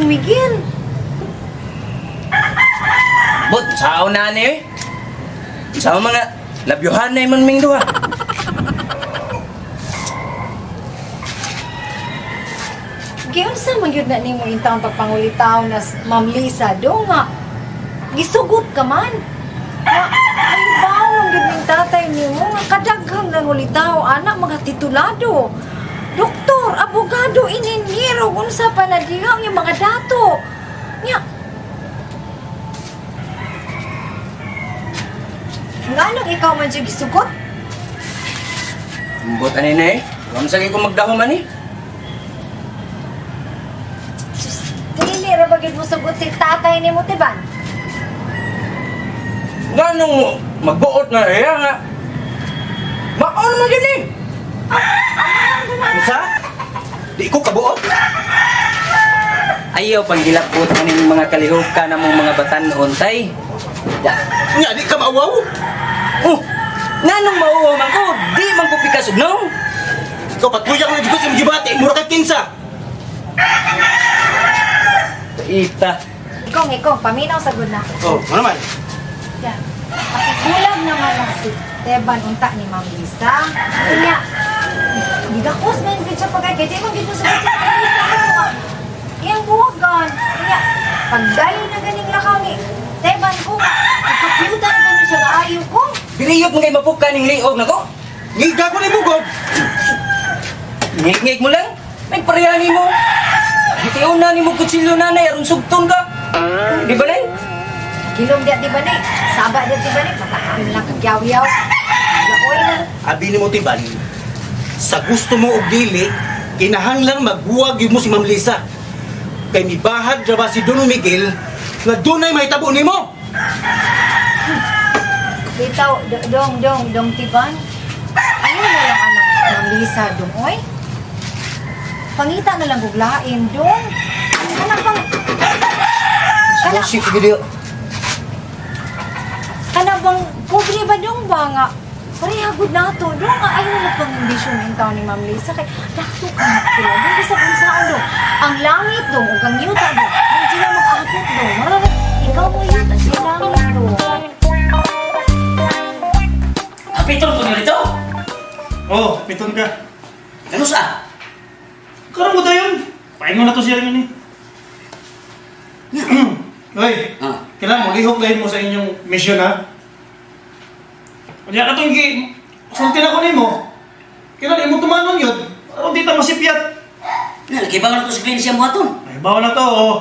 Miguel. Bot, sao na ni eh. Sao mga labyuhan na man ming duha. Giunsa man gyud na nimo intawon pagpangulitaw na Ma'am Lisa do nga gisugot ka man. Nga ay bawang gyud ning tatay nimo nga kadaghang nangulitaw anak mga titulado. Doktor, abogado, inhinyero, unsa pa na diha ang mga dato. Nya. Nganong ikaw man jud gisugot? Bot ani na eh. Wa man ko magdahom ani. Sus, dili ra ba gyud mo sugot si tatay nimo, Tiban? Nganong mo magbuot na iya nga. Maon man gyud ni. Unsa? Di ko kabuot. Ayaw panggilapot aning mga kalihok ka na mong mga batan-on tay. Da. Nga di ka maawaw. Oh, nganong mauwaw man ko, di man ko pikas ugnaw. Ikaw patuyang na jud ko sa imong gibati, mura kay kinsa. Ita. Ikong, ikong, paminaw sa gud na. Oh, ano man? Yeah. Pakikulag naman lang si Teban unta ni Ma'am Lisa. Kaya, gigakos na yung siya pagkay. Kaya di man gid mo sugot si Ma'am Lisa. Ano nga? Iyang buwagan. Kaya, pagdayon na ganing lakaw ni Teban ko, ipapiyutan na ganin siya kaayo ko. Biriyot mo kay mapuka ning liog nako. Ngiga ko ni bugod. Ngik-ngik mo lang. May parehani mo. Gitiyon na ni mo kutsilyo nanay aron sugton ka. Di ba nay? Kilom di at di ba ni? Saba di at di ba ni? Matakam lang kagyaw-yaw. Laoy na. Abi nimo Tiban, sa gusto mo og dili, kinahanglan magbuwag yun mo si Ma'am Lisa. Kay mibahag ra ba si Don Miguel nga dunay mahitabo nimo. Bitaw, dong, dong, dong, Tiban. Ayaw na lang anang Ma'am Lisa, dong, oy. Pangita na lang guglain, dong. Kana bang, kana, Bullshit video. kana bang, pobre ba dong ba nga? Pareha gud na to, dong, nga ayaw na pang ambisyon yung taon ni Ma'am Lisa. Kay, dato ka na sila, dong, bisa kung saan, dong. Ang langit, dong, ug ang yuta, dong. Hindi sila mag-akot, dong. Ikaw mo yuta, siya langit, dong. Kapiton ko nito. Oh, piton ka. Ano sa? Karon mo dayon. Paingon na to siya rin ni. Hoy, kailangan mo lihok dahil mo sa inyong mission ha. Unya katong gi sulti na ko nimo. Kailangan imo tumanon yun. Aron di ta masipyat. Na nakibaw na to sa klin siya mo aton. Ay, bawa na to oh.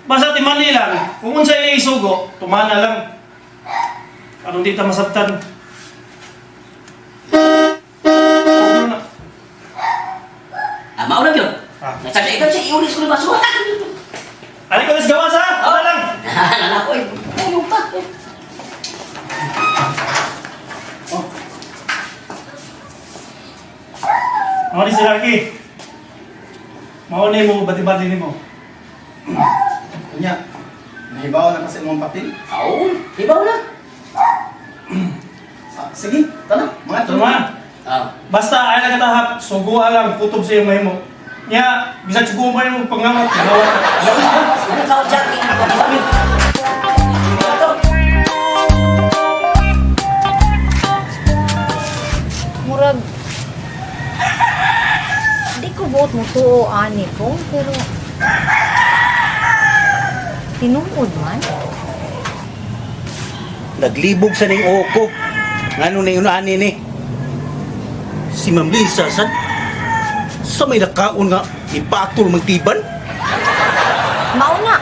Basta timani lang. Kung unsa iya isugo, tumana lang. Aron di ta masabtan. Ano na? Ah, mao lang yun. Ah. Nasa ikaw siya iulis ko ni baso. Ali ko gawas ha. Wala lang. Nalala ko eh. Ayun pa. Mao ni si Lucky. Mao ni mo bati-bati nimo. Kunya, nahibaw na ka sa imong papel? Aw, ibaw na. Ah, sige, tara, mga Tama. Ah, Basta ay lang katahap, suguha lang, kutob sa iyong mahimo. Nya, bisag suguha pa yung pangawat, pangawat. ano ka Jackie? Murag di ko buot mo tuo ani ko pero tinuod man. Naglibog sa ning oko. Ngano na yun ani ni? Si Ma'am Lisa sad sa may nakaon nga ipatol magtiban. Mao na.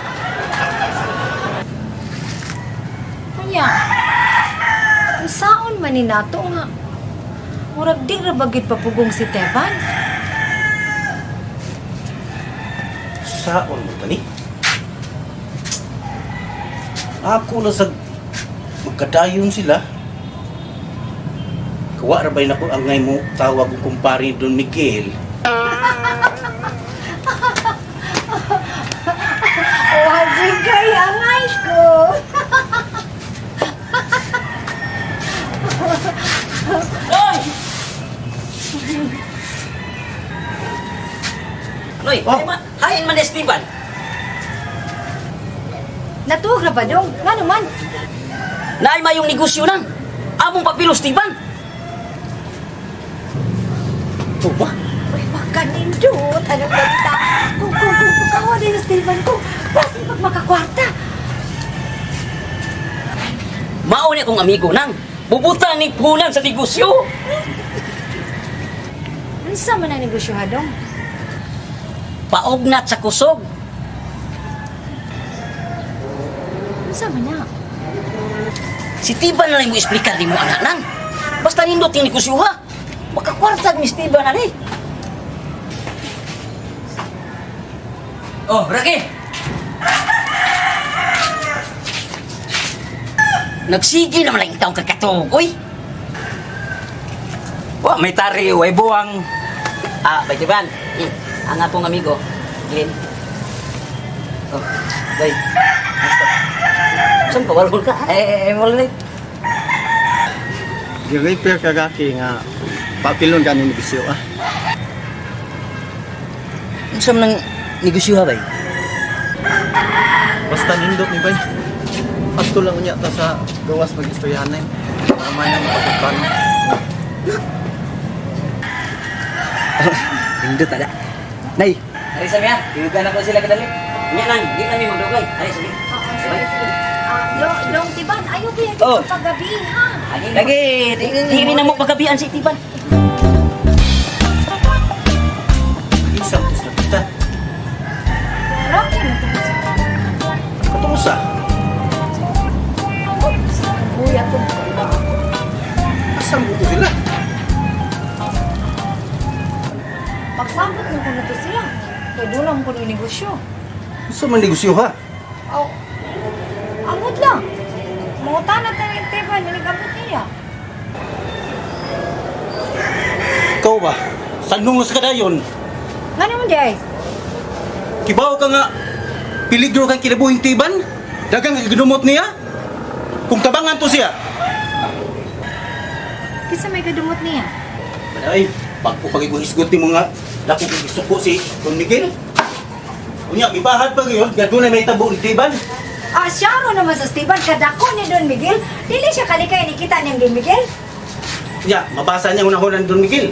Kanya, unsaon man ni nato nga murag di ra bagid papugong si Teban. Saon mo ba ni? Ako na sa magkadayon sila. Kawa ra bay nako ang ngay mo tawag og kumpare Don Miguel. Wajib kay angay ko. Noy! Noy, Oh. hain man Esteban. Natuog ra ba dong? Ngano man? Naay mayong negosyo nang. Among papilos tiban. Oh ba? Uy, makanindot. Anong balita? Kung kawa din yung Steven ko, basta pag makakwarta. Mao ni akong amigo nang. Bubutan ni punan sa negosyo. Unsa man ang negosyo ha dong? Paognat sa kusog. Unsa man na? Si Tiban na lang mo explicar nimo anak nang. Basta nindot yung negosyo ha. Makakwartag ni Steven ani. Oh, Raki. Nagsige naman lang taong kakatog, oy. Wa may tari, way buwang. Ah, bay Tiban. Ang akong amigo, Glenn. Oh, bay. Basta. Saan ka? Walhol ka? Eh, wala na. Gi-repair ka Raki nga papilon ka ni negosyo ah. Saan nang negosyo ha, bay? Basta nindot ni bay. Adto lang unya ta sa gawas mag-istoryahan na. Para may ang pagkano. Nindot ada. Nay, Ari sabi ha, iugan ako sila kadali. Nya lang, di kami magdugay. Ari sabi. Oo, sige, sige. Ah, dong Tiban, ayaw ko yung Oh. paggabi, ha? lagi Dili na mo pagabian si Tiban. Isang tus na kita. Rocky, na Katong usa. Kuya ko. Asam ko sila. Pagsabot mo ko na to sila. Kaya doon lang ko ng negosyo. Unsa man negosyo ha? Aw, amot lang. Mangutan na tayo yung Tiban, nilagabot niya. Ikaw ba? Sanong sa kadayon? Nga naman di ay. Kibaw ka nga piligro kang kinabuhing tiban? Dagang ginumot niya? Kung tabangan to siya. Kisa may kadumot niya. Ay, pagko pagiguhisgot ni mga dako kong gisuko si Don Miguel. Unya, gibahad pa ngayon, nga doon ay may tabo ni Tiban. Ah, siya mo naman sa Steven, kadako ni Don Miguel. Dili siya kalikay ni kita niyang Don Miguel. Unya, mabasa niya unahon ng Don Miguel.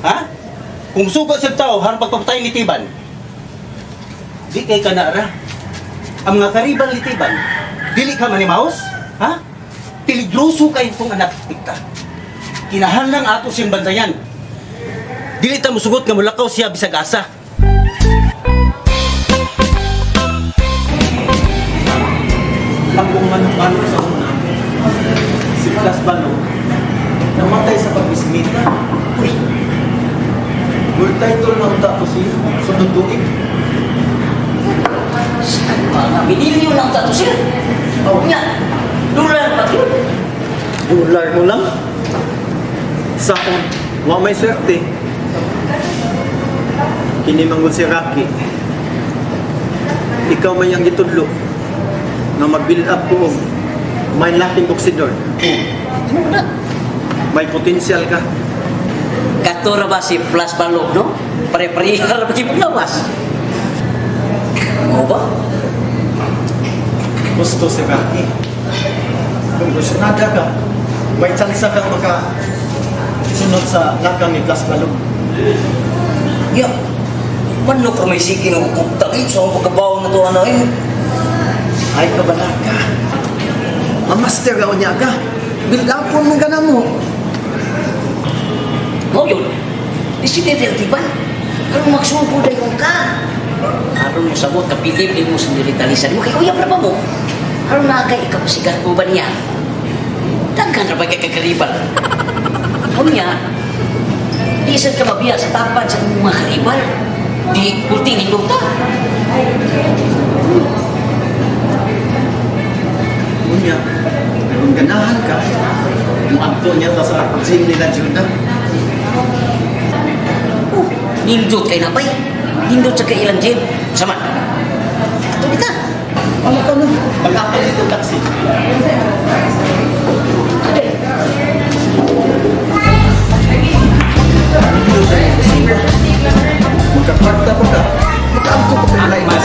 Ha? Kung suko sa tao, harang pagpapatay ni Tiban. Di kay kanara. Ang mga karibal ni Tiban, dili ka manimaos? Ha? Peligroso kay itong anak kita. Kinahanglan ato siyang bantayan. Dili ta musugot nga mulakaw siya bisag asa. Ang manok sa una, si Blas Balo, namatay sa pagbismita. Uy! World title na unta to siya, sunod tuig. Mga binilyo lang tato sila. Oh, nya. Dolar pa yun. Dolar mo lang. Sa akong, wa may swerte. Kini manggod si Rocky. Ikaw may ang gitudlo nga mag-build up ko og may laking boksidor. Ano na? May potential ka. Katura ba si Plus Balog, no? Pare-pareha ra ba lawas? Oo ba? Gusto si Rocky. Kung gusto nada ka, may chance kang maka sunod sa lakang ni Blas Balog. Ya. Manok ra may sige nga kukta eh sa akong pagkabaw na to ana eh. Ay kabalaka. Mamaster ka niya ka. Build up mo ka na mo. Mao yun. Disidente ang tiban. Aron magsubo dayon ka. Aron mo sabot kapilip ni mo sa militarisan mo kay uyab ra ba mo? Aron na kay ikapasigat mo ba niya? Daghan ra ba kay kakaribal? Unya, di sad ka mabiya sa tapad sa imong mga karibal. Di puti nindot ta. Unya, kung ganahan ka, muadto niya ta sa gym nila Judah. Oh, nindot kay napay. Nindot sa kailang gym. Sama. Ato kita. Ano ka no? Pag-apal dito taxi. Magkakwarta pa ka. Magkaabto pa ka.